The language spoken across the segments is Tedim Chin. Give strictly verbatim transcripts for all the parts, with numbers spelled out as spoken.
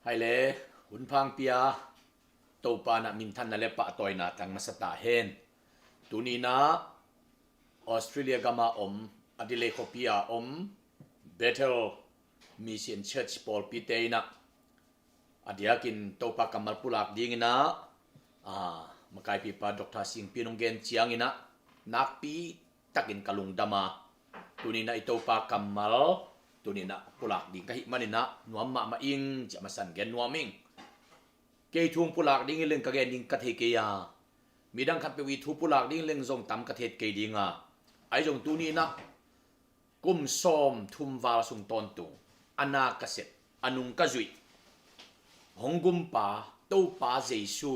Hai le, hun phangpi a Topa in ah minthanna le pahtawina tang masa ta hen. Tuni in ah Australia gama om, Adelaide khuapi a om Bethel Mission Church pawlpite in ah a diakin Topa kammal pulak dingin ah, a, makaipipa Doctor Singpi in hong gen ciangin ah nakpi takin ka lungdam a, tuni in ah i Topa kammal tuni in ah pulak ding ka hih manin ah nuam mahmah ing ci a masa in gen nuam ing. Kei thu pulak ding hi leng ka gen ding ka thei kei a, midang khatpeuh i thu pulak ding leng zong tam ka thei kei ding a, ahi zong tuni in ah kum sawm thum val sung tawntung a na ka sep, a nung ka zuih, hong gumpa Topa Jesu,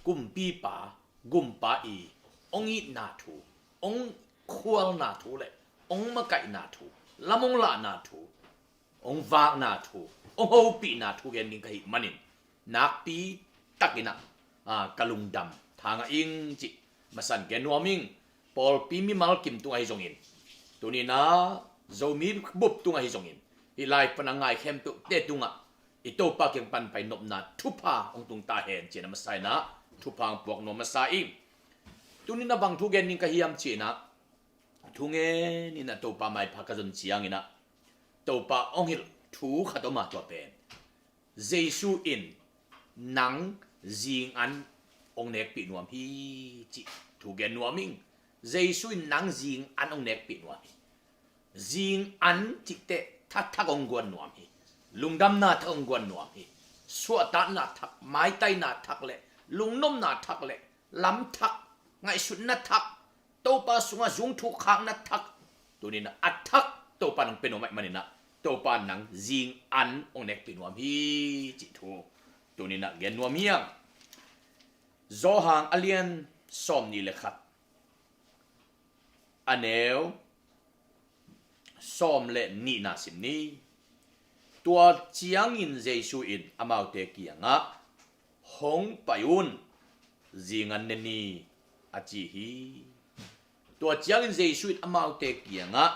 kumpipa, gumpa i hong itna thu, hong khualna thu le hong makaihna thu, lam hong lahna thu, hong vakna thu, hong hopihna thu gen ding ka hih manin nakpi takin ah, a, ka lungdam thangah ing cih masa in gen nuam ing. Pawlpi mimal kim tung ahi zongin, tuni in ah Zomi bup tung ahi zongin, hih lai pan a ngai khempeuhte tungah i Topa kiang pan pai nopna thupha hong tung ta hen ci-in a masa in ah thupha hong puak nuam masa ing. Tuni in ah bang thu gen ding ka hiam ci-in ah thu ngenin ah Topa maipha ka zon ciangin ah Topa hong hilh thu khat om a, tua pen Jesu in nang zingan hong nekpih nuam hi cih thu gen nuam ing. Jesu in nang zingan hong nekpih nuam hi. Zingan cih teh thathak hong guan nuam hi. Lungdamna thak hong guan nuam hi. Suahtakna thak, maitaina thak le lungnopna thak le lam thak, ngaihsutna thak, Topa sungah zung thuk khakna thak, tuni in ah a thak Topa in hong pia nuam ahih manin ah Topa in nang zingan hong nekpih nuam hi cih thu tuni in ah gen nuam hi ing. Johan a lian sawmnih le khat, a neu sawm le nihna sim ni. Tua ciangin Jesu in amaute kiangah, "Hong pai un, zingan ne ni," a ci hi. Tua ciangin Jesu in amaute kiangah,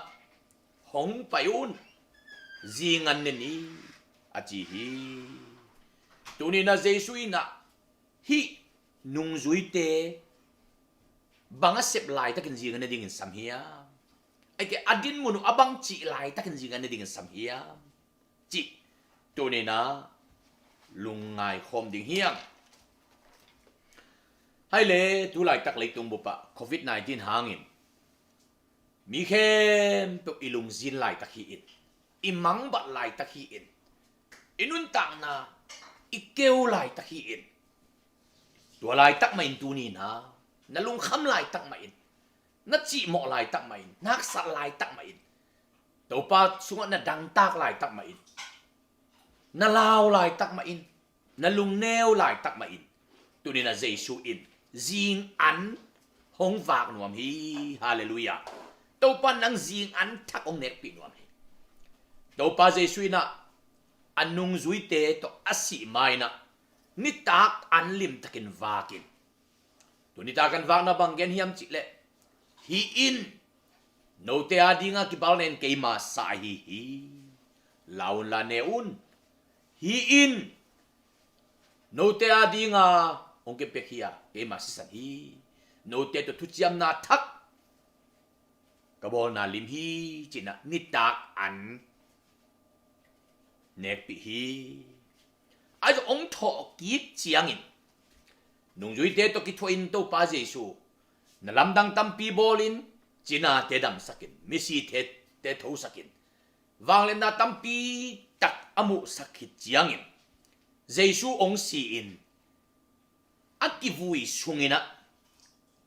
"Hong pai un, zingan ne ni," a ci hi. Tuni in ah Jesu in ah hih nungzuite bang a sep laitakin zingan ne dingin sam hiam? Ahih kei leh a dinmun uh a bang cih laitakin zingan ne dingin sam hiam cih tuni in ah lungngai khawm ding hi ing. Hai le, tu laitak leitung bup ah covid nineteen hangin mi khempeuh i lungzin laitak hi in, i mangbat laitak hi in, i nuntakna i keu laitak hi in, tua laitak mah in tuni in ah na lungkham laitak mah in, na cihmawh laitak mah in, na haksat laitak mah in, Topa sungah na dangtak laitak mah in, na lau laitak mah in, na lungneu laitak mah in, tuni in ah Jesu in zingan hong vak nuam hi. Halleluiah. Topa in nang zingan thak hong nekpih nuam hi. Topa Jesu in ah a nungzuite tawh a sih ma-in ah nitak an limtakin vakin, tuni tak an vakna bang gen hiam cih leh, "Hih in note a dinga kibalna in keima sa ahi hi. La un la ne un. Hih in note a dinga hong kipia hi a, keima sisan hi. Note tawh thuciamna thak ka bawlna lim hi," ci-in ah nitak an nekpih hi. Ahi zong hong thawhkik ciangin nungzuite tawh kithuahin Topa Jesu, "Na lamdang tampi bawlin, cinate damsakin, misite thosakin, vangliatna tampi tak a muhsak khit ciangin Jesu hong si-in a kivui sungin ah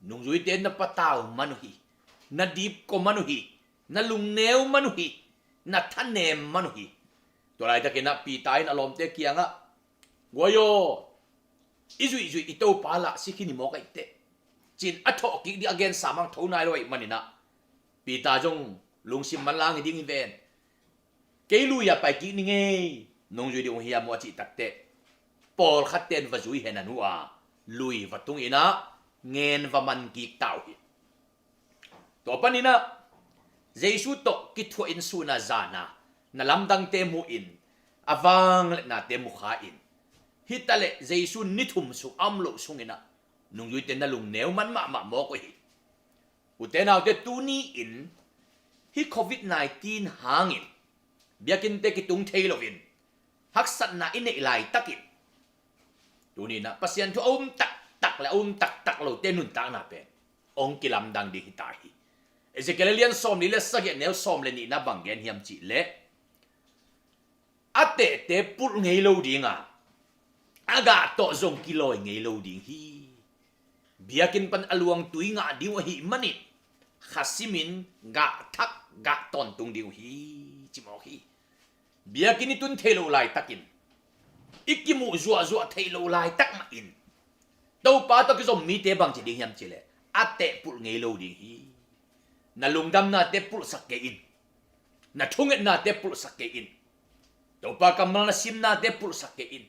nungzuite na patau man uh hi, na dipkua man uh hi, na lungneu man uh hi, na thanem man uh hi." Tua laitakin ah Peter in a lawmte kiangah, "Guai aw, i zuihzuih i Topa lah si khin hi mawk ahih teh," ci-in a thawhkik ding a gensa mang tho nai lo ahih manin ah Peter zong lungsim manlang hi ding hi ven. "Kei lui-ah paikik ning ei, nong zui ding uh hiam uh?" a cih takteh, pawlkhatte in va zui hen a nu a, lui va tung in ah ngen va man kik ta uh hi. Tua panin ah Jesu tawh kithuah in sun a zan a na lamdangte mu in, a vangliatnate mukha in, hitaleh Jesu ni thum sung a om loh sungin ah nungzuite na lungneu man mahmah mawk uh hi. Ute naute, tuni-in hih covid nineteen hangin biakinnte kitung thei loin haksatna i neih laitakin, tuni-in ah Pasian thu a um taktak le a um taktak lote nuntakna pen hong kilamdang ding hi ta hi. Ezekiel lian sawmli le sagih, neu sawm le nihna bang gen hiam cih leh, a tehte pulh ngei lo ding a, a gah tawh zong kilawi ngei lo ding hi. Biakinn pan a luangtui ngah ding uh ahih manin kha simin gah thak, gah tawntung ding uh hi, ci mawk hi. Biakinn i tun thei lo laitakin, i kimuh zuahzuah thei lo laitak mahin, Topa tawh kizom mite bangci ding hiam cih leh, a teh pulh ngei lo ding hi. Na lungdamnate pulhsak kei in. Na thungetnate pulhsak kei in. Topa kammal na simnate pulhsak kei in.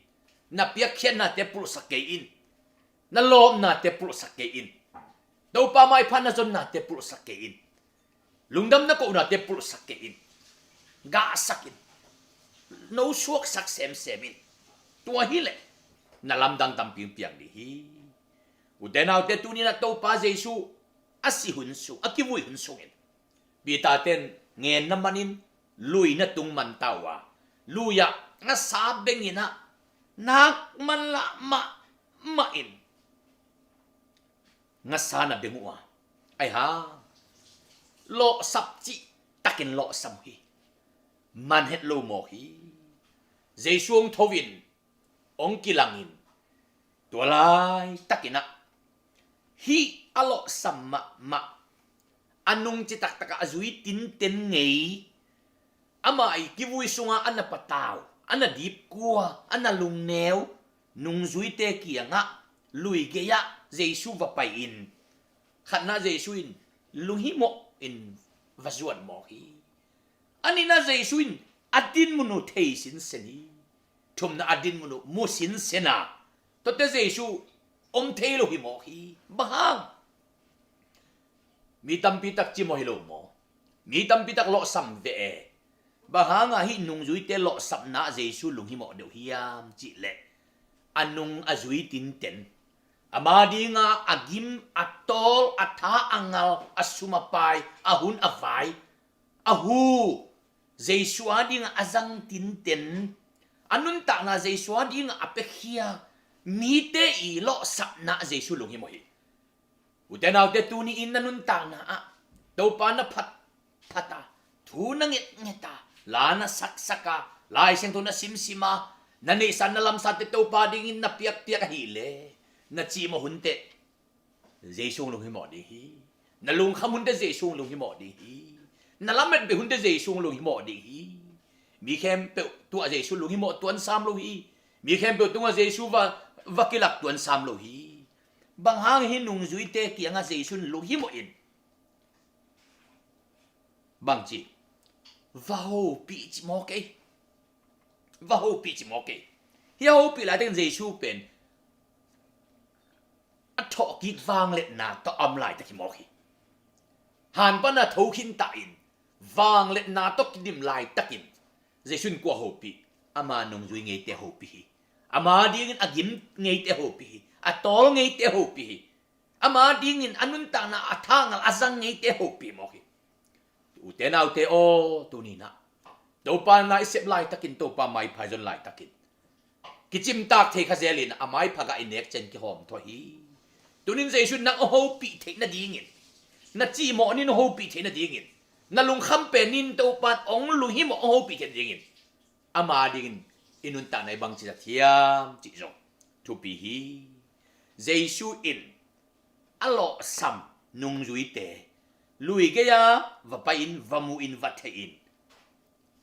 Na piakkhiatnate pulhsak kei in. Na lawpnate pulhsak kei in. Topa maipha na zonnate pulhsak kei in. Lungdam na kohnate pulhsak kei in. Gahsak in. No suaksak semsem in. Tua hileh na lamdang tampi piang ding hi. Ute naute, tuni-in ah Topa Jesu a si hun sung, a kivui hun sungin Peter ten ngen na manin lui na tung man ta uh a, lui-ah ngasa bengin ah nak manlah mahmah in ngasa na beng uh a, ahi hang lawhsap cihtakin lawhsam uh hi. Man het lo mawk hi. Jesu hong tho in, hong kilangin, tua laitakin ah hih a lawhsam mahmah, a nungci taktakah a zui tinten ngei, amah i kivui sunga a na patau, a na dipkua, a na lungneu nungzuite kiangah lui gei-ah Jesu va pai-in, khatna Jesu in lunghimawh in va zuan mawk hi. A nihna Jesu in a dinmun uh thei sinsen hi. Thumna a dinmun uh mu sinsen a, tuate Jesu om thei lo hi mawk hi. Bang hang? Mi tampi tak cimawh hi lo maw? Mi tampi tak lawhsam ve e. Bang hanga hih nungzuite lawhsapna ah Jesu lunghimawh deuh hiam cih leh, a nung a zui tinten, ama dinga a gim, a tawl, a tha, a ngal, a sum a pai, a hun a vai, a hu, Jesu a dinga a zang tinten, a nuntakna Jesu a dinga a piakhia mite i lawhsapna ah Jesu lunghimawh hi. Ute naute, tuni-in na nuntakna ah Topa na phatphat a, thu na ngetnget a, la na saksak a, Lai Siangtho na simsim a, na neihsa na lamsate Topa dingin na piakpiak ahih leh, na cimawh hun teh Jesu hong lunghimawh ding hi. Na lungkham hun teh Jesu hong lunghimawh ding hi. Na lametbeh hun teh Jesu hong lunghimawh ding hi. Mi khempeuh tungah Jesu lunghimawh tuan sam lo hi. Mi khempeuh tungah Jesu va, va kilak tuan sam lo hi. Bang hang hih nungzuite kiangah Jesu in lunghimawh in, bangci, va hopih cimawh kei. Va hopih cimawh kei. Hih a hopih laitakin Jesu pen a thawhkik vangliatna tawh a om laitak hi mawk hi. Han pana thokhin ta in, vangliatna tawh kidim laitakin Jesu in kua hopih? Ama nungzui ngeite hopih hi. Ama dingin a gim ngeite hopih hi. A tawl ngeite hopih hi. Ama dingin a nuntakna a tha ngal a zang ngeite hopih mawk hi. Ute naute aw, tuni-in ah Topa na i sep laitakin, Topa maipha i zon laitakin, kicimtak thei kha zelin a maipha gah i nek ciang kihawm thawh hi. Tunin Jesu in nang hong hopih theih nadingin, na cimawh nin hong hopih theih nadingin, na lungkham pen nin Topa in hong lunghimawh, hong hopih theih nadingin, ama dingin i nuntakna i bangci zat hiam cih zong thupi hi. Jesu in a lawhsam nungzuite lui gei-a va pai-in, va mu-in, va thei-in,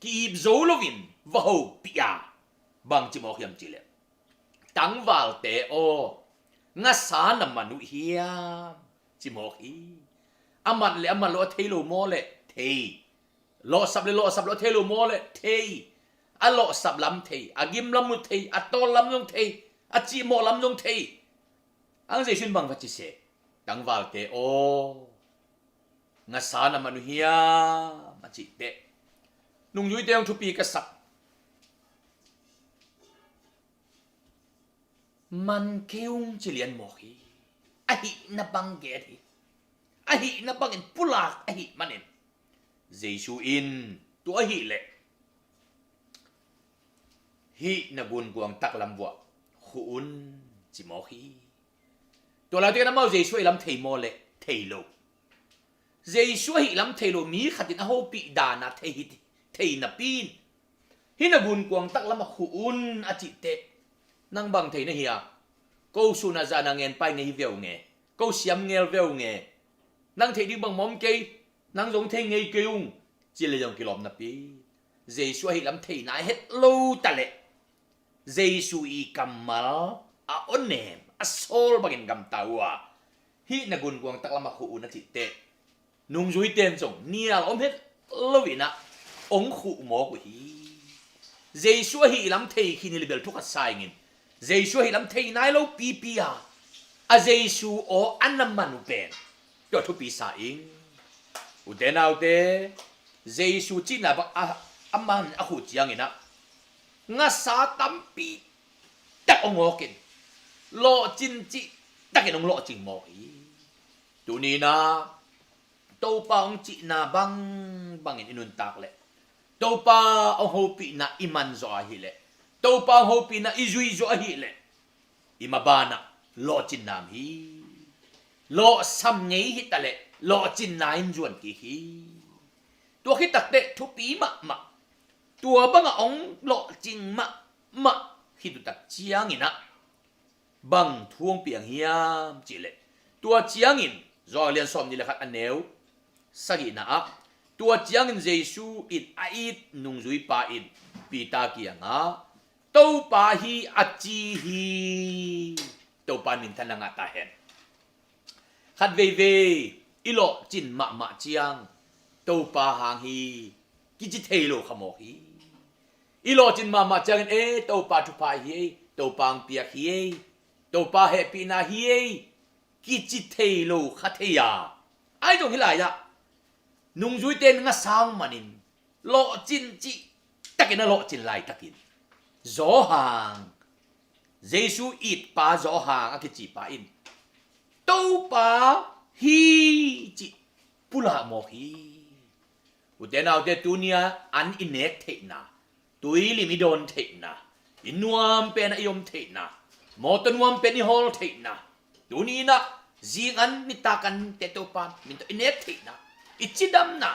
ki-ip zo loin va hopih a, bangci mawk hiam cih leh, tangvalte aw, ngasa na man uh hiam, ci mawk hi. A mat le a mat lo a thei lo maw leh? Thei. Lawhsap le lawhsap lo a thei lo maw leh? Thei. A lawhsap lam thei, a gim lam uh thei, a tawl lam zong thei, a cimawh lam zong thei. Ang Jesu in bang va ci se? Tangvalte aw, ngasa na man uh hiam, a cih teh, nungzuite hong thupi ka sak. man kei ung ci lian mawk hi. Ahihna bang gen hi. Ahihna bangin pulak ahih manin Jesu in tua ahih leh hih na gunkuang taklam vuah khuh un ci mawk hi. Tua lai tekin amau Jesu ahih lam thei maw leh thei lo. Jesu ahih lam thei lo mi khatin a hopih dana thei hi, thei napi in hih na gunkuang taklam ah khuh un a cih teh nang bang thei na hia? Ko sun a zan a ngen pai ngei hi veu nge, ko siam ngel veu nge, nang theih ding bangmah om kei, nang zong thei ngei kei ung ci le zong kilawm napi. Jesu ahih lam theina a het lo ta leh Jesu i kammal a awnem a sawl bangin gamta uh a, hih na gunkuang taklam ah khuh un a cih teh nungzuite in zong nial om het lo in ah ong khuh mawk uh hi. Jesu ahih lam thei khin hi leh bel thu khat sa ing in, Jesu ahih lam thei nai lo pipi a, a Jesu aw a na man uh pen tua thupi sa ing. Ute naute, Jesu cihna bang a, a man a khuh ciangin ah ngasa tampi tak ong awk in, lawhcin cih takin ong lawhcing mawk hi. Tuni in ah Topa ong cihna bangbangin i nuntak leh, Topa ong hopihna i man zawh ahih leh, Topa ong hopihna i zuih zawh ahih leh, i maban ah lawhcinna om hi. Lawhsam ngei hi ta leh lawhcinna in zuan kik hi. Tua khit tak teh thupi mahmah. Tua bangah ong lawhcing mahmah khit uh tak ciangin ah bang thu ong piang hiam cih leh, tua ciangin Johan lian sawmnih le khat a neu sagihna ah, tua ciangin Jesu in a it nungzuipa in Peter kiangah, "Topa hi," a ci hi. Topa in minthanna ngah ta hen. Khat veivei i lawhcin mahmah ciang Topa hang hi kici thei lo kha mawk hi. I lawhcin mahmah ciangin, "E, Topa thupha hi ei, Topa ang piak hi ei, Topa hehpihna hi ei," kici thei lo kha thei a, ai zong hi lai ah nungzuite in ngasa ong manin lawhcin cih takin a lawhcin laitakin Johan, Jesu itpa Johan a kicipa in Topa hi cih pulak mawk hi. Ute naute, tuni a an i nek theihna, tuilim i dawn theihna, i nuam pen a i om theihna, mawtaw nuam pen i hawl theihna, tuni in ah zing an nitak an te Topa min tawh i nek theihna, i cidamna,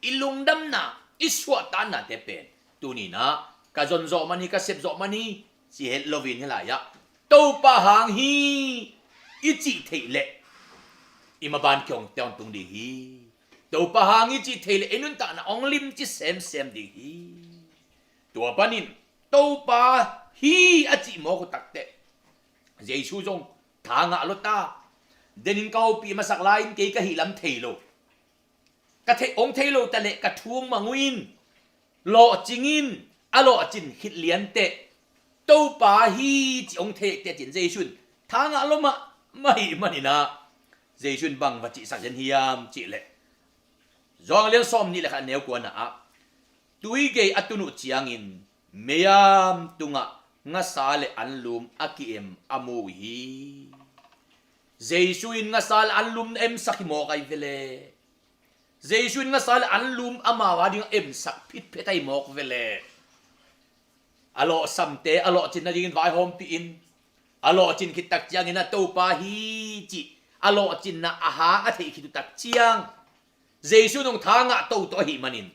i lungdamna, i suahtaknate pen tuni in ah ka zon zawh man hi, ka sep zawh man hi ci het loin hi lai ah Topa hang hi i cih theih leh i maban kiang tung ding hi. Topa hang hi cih theih leh i nuntakna ong limci semsem ding hi. Tua panin Topa hi a cih mawk uh tak teh Jesu zong tha ngah lua ta. Denin ka hopih masak lai-in kei ka hih lam thei lo, ka theih ong thei lo ta leh ka thu ong mang uh in, lawhcing in, a lawhcin khit lian teh Topa hi ci ong thei teh cin Jesu in tha ngah lua mahmah ahih manin ah Jesu in bang va cihsak zen hiam cih leh, Johan lian sawmnih le khat a neu kuana ah, "Tui gei a tun uh ciangin meiam tungah ngasa le anlum a ki-em a mu uh hi." Jesu in ngasa le anlum na emsak hi mawk ai ve le. Jesu in ngasa le anlum amau a dingah emsak phitphet ai mawk ve le. A lawhsamte a lawhcin nadingin vaihawmpih in, a lawhcin khit tak ciangin a Topa hi cih a lawhcinna a hang a theih khit uh tak ciang Jesu in ong tha ngah toto ahih manin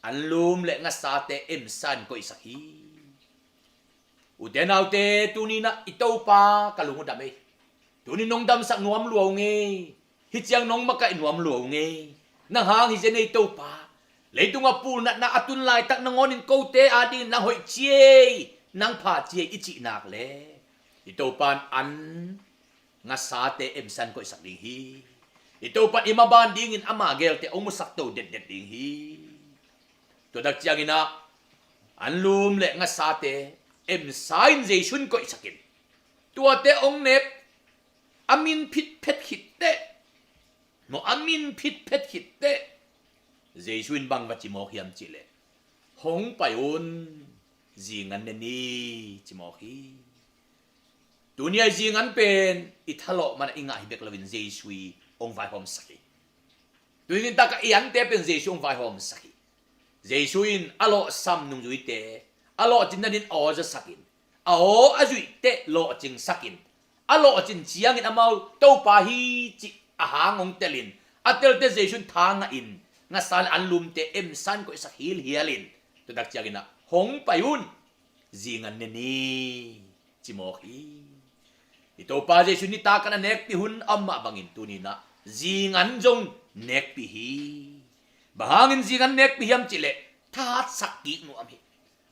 anlum le ngasate emsa in koihsak hi. Ute naute, tuni in ah i Topa ka lung uh dam ei. Tuni nong damsak nuam lua ung ei. Hih ciang nong makaih nuam lua ung ei. Nang hang hi zen ei Topa. Leitungah pulnatna a tun laitak nangawnin kote adingin nang hoih ci ei, nang pha ci ei i cih nak leh i Topa in an ngasate emsa in koihsak ding hi. I Topa in i maban dingin ama geelte ong musak to detdet ding hi. Tua tak ciangin ah anlum le ngasate emsa in Jesu in koihsak in, tuate ong nek a min phitphet khit teh, maw, a min phitphet khit teh Jesu in bang va ci mawk hiam cih leh, "Hong pai un, zing an ne ni," ci mawk hi. Tuni a i zingan pen i thalawh mana i ngah hi bek loin Jesu i hong vaihawmsak hi. Tuni nitak a i ante pen Jesu hong vaihawmsak hi. Jesu in a lawhsam nungzuite a lawhcin nadin aw zasakin, a aw a zuihteh lawhcingsakin, a lawhcin ciangin amau Topa hi cih a hang hong telin, a telte Jesu in tha ngahin, ngasa le anlumte emsan koihsak hilhialin, tutak ciangin ah hong pai un, zingan ne ni, ci mawk hi. I Topa Jesu nitak a nekpih hun a om mah bangin tuni-in ah zingan zong nekpih hi. Bang hangin zingan nekpih hiam cihleh thatsak kik nuam hi.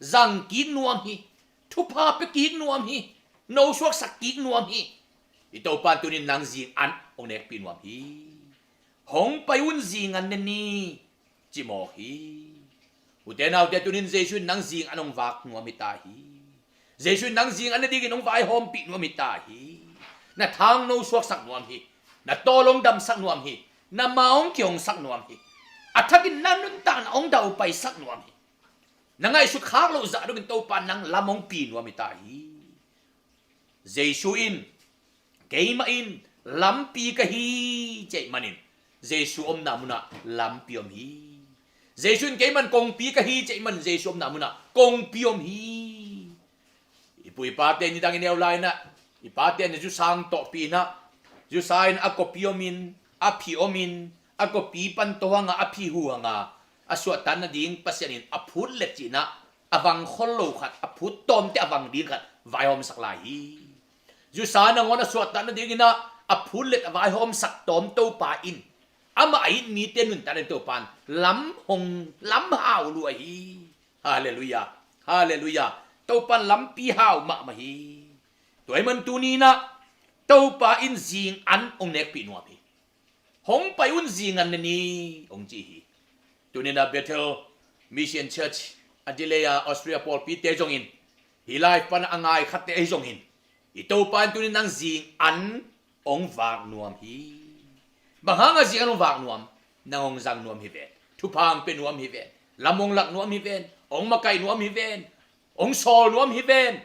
Zang kik nuam hi. Thupha pia kik nuam hi. Nosuaksak kik nuam hi. I Topa in tuni-in nang zingan hong nekpih nuam hi. Hong pai un, zingan ne ni, ci mawk hi. Ute naute, tuni-in Jesu in nang zingan hong vak nuam hi ta hi. Jesu in nang zingan ne dingin hong vaihawmpih nuam hi ta hi. Na tha hong nosuaksak nuam hi. Na tawl hong damsak nuam hi. Na ma hong kihongsak nuam hi. A thakin na nuntakna hong daupaisak nuam hi. Na ngaihsut khak loh zah dongin Topa in nang lam hong pi nuam hi ta hi. Jesu in, "Keimah in lampi ka hi," ci ahih manin Jesu omna munah lampi om hi. Jesu in, "Keimah in kongpi ka hi," ci ahih manin Jesu omna munah kongpi om hi. I pu i pate nidang i neu lai-in ah, i pate na zusang tawhpi-in ah, zusa in a kopi omin, a phi omin, a kopi pan to hanga, a phi hu hanga, a suahtak nading Pasian in a phutlet cih in ah, a vang khol lo khat, a phut tawmte a vang ding khat vaihawmsak lai hi. Zusa nangawn a suahtak nadingin ah a phutlet a vaihawmsak tawm Topa in, amah a it mite nuntakna Topa in lam hong, lam hau lua hi. Halleluiah. Halleluiah. Topa in lampi hau mahmah hi. Tua ahih man tuni-in ah Topa in zingan hong nekpih nuam hi. "Hong pai un, zingan ne ni," hong ci hi. Tuni-in ah Bethel Mission Church Adelaide a Australia pawlpite zongin, hih live pan a ngai khatte ahi zongin, i Topa in tuni-in nang zingan hong vak nuam hi. Bang hanga zingan hong vak nuam? Nang hong zang nuam hi ven. Thupha hong pia nuam hi ven. Lam hong lak nuam hi ven. Hong makaih nuam hi ven. Hong sawl nuam hi ven.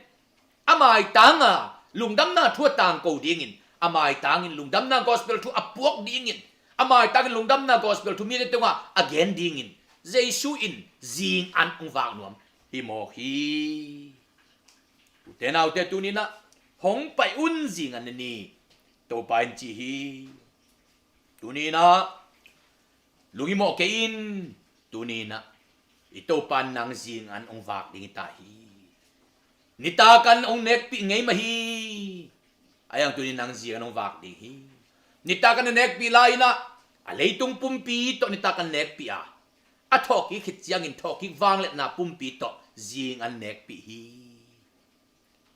A maitanga lungdamna thu a tangko dingin, a maitangin lungdamna gospel thu a puak dingin, a maitangin lungdamna gospel thu mite tungah a gen dingin Jesu in zingan hong vak nuam hi mawk hi. Ute naute, tuni-in ah, "Hong pai un, zingan ne ni," Topa in ci hi. Tuni-in ah lunghimawh kei in. Tuni-in ah i Topa in nang zingan hong vak ding hi ta hi. Nitak in hong nekpih ngei mah hi. Ahi hang tuni-in nang zingan hong vak ding hi. Nitak in a nekpih lai-in ah a leitung pumpi tawh nitak in nekpih a, a thawhkik khit ciangin thawhkik vangliatna pumpi tawh zingan nekpih hi.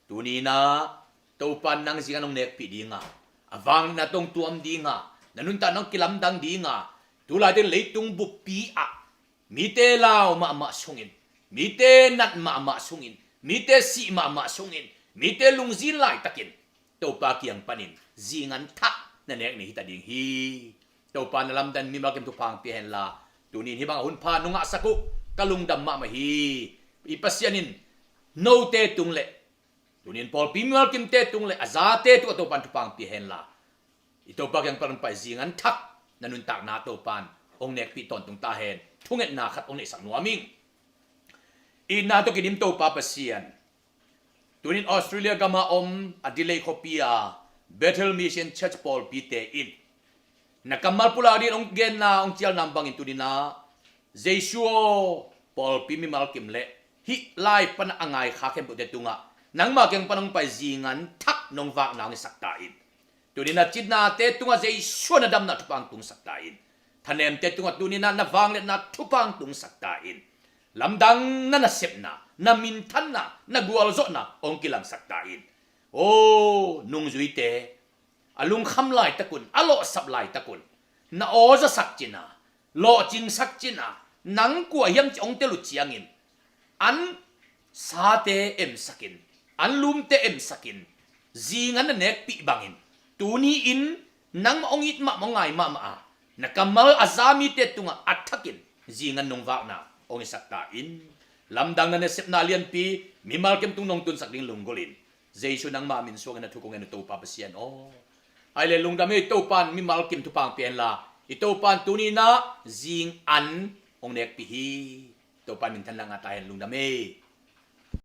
Tuni-in ah Topa in nang zingan hong nekpih ding a, a vangliatna tawh hong tuam ding a, na nuntakna hong kilamdang ding a, tu laitak leitung buppi ah mite lau mahmah sungin, mite nat mahmah sungin, mite sih mahmah sungin, mite lungzin laitakin Topa kiang panin zingan thak na nek ni hi ta ding hi. Topa na lamdang, mimal kim thupha hong pia hen la. Tuni-in hih bang a hun pha nong ngahsak uh ka lungdam mahmah hi. I Pasian in note tung le, tuni-in pawlpi mimal kimte tung le a zate tungah Topa in thupha hong pia hen la, i Topa kiang pan hong pai zingan thak na nuntakna Topa in hong nekpih tawntung ta hen. Thungetna khat hong neihsak nuam ing. Itna tawh kidim Topa Pasian, tuni-in Australia gama om Adelaide khuapi a Bethel Mission Church pawlpite in na kammal pulak dingin hong genna, hong cialna bangin tuni-in ah Jesu aw, pawlpi mimal kim le hih live pan a ngai kha khempeuhte tungah nangma kiang pan hong pai zingan thak nong vakna hong hisak ta in. Tuni-in a citnate tungah Jesu na damna thupha hong tungsak ta in. Thanemte tungah tuni-in ah na vangliatna thupha hong tungsak ta in. Lamdang na nasepna, na minthanna, na gualzawhna hong kilangsak ta in. Aw nungzuite, a lungkham laitakun, a lawhsap laitakun na aw zasak cina, lawhcingsak cina, nang kua hiam ci hong tel uh ciangin an sate emsakin, an lumte emsakin, zingan na nekpih bangin tuni-in nangmah hong it mahmah, hong ngai mahmah a, na kammal a za mite tungah a thakin zingan nong vakna hong hisak ta in. Lamdang na nasepna lianpi mimal kim tung nong tunsak ding lunggulhin Jesu nangmah min suangin a thu kong ngen uh Topa Pasian aw. Ai le lungdam ei, Topan mimal kim thupha pia inla, i Topan tuni-in ah zing an hong nekpih hi. Topan minthanna ngah ta hen, lungdam ei.